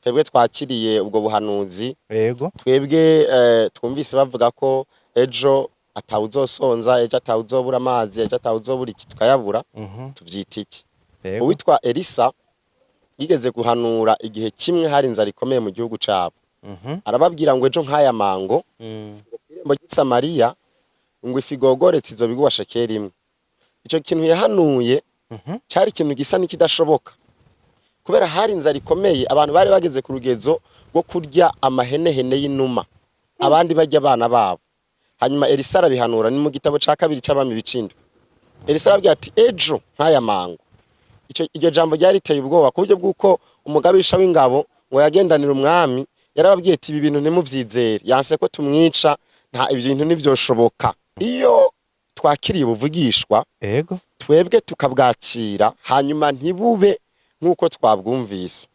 Twebwe twakiriye ubwo buhanuzi, twebwe twumvise bavuga ko ejo atawuzosonza, ejo atawuzobura amazi, ejo atawuzobura iki, tukayabura, tuvyita iki? Uwitwa Elisa yigeze guhanura igihe kimwe hari inzara ikomeye mu gihugu cabo. Arababwira ngo ejo nk'aya mango, irembo ry'i Samariya, ngo ifu igogoretse izobigwa shekeli 1. Ico kintu yahanuye cyari ikintu gisa n'ikidashoboka, kubera hari inzara ikomeye, abantu bari bageze ku rugezo rwo kurya amahenehene y'inuma, abandi barya abana babo. Hanyuma Elisa arabihanura, ni mu gitabo ca kabiri c'Abami bicindwe. Elisa arabwira ati: "Ejo nk'aya mango." Ico iryo jambo ryari riteye ubwoba, ku buryo bw'uko umugabisha w'ingabo ngo yagendanira umwami yarababwiye ati: "Ibi bintu ntimuvyizere, yanse ko tumwica, nta ibyo bintu ntivyoshoboka." Iyo twakiriye ubuvugishwa, twebwe tukabwakira, hanyuma ntibube nk'uko twabwumvise.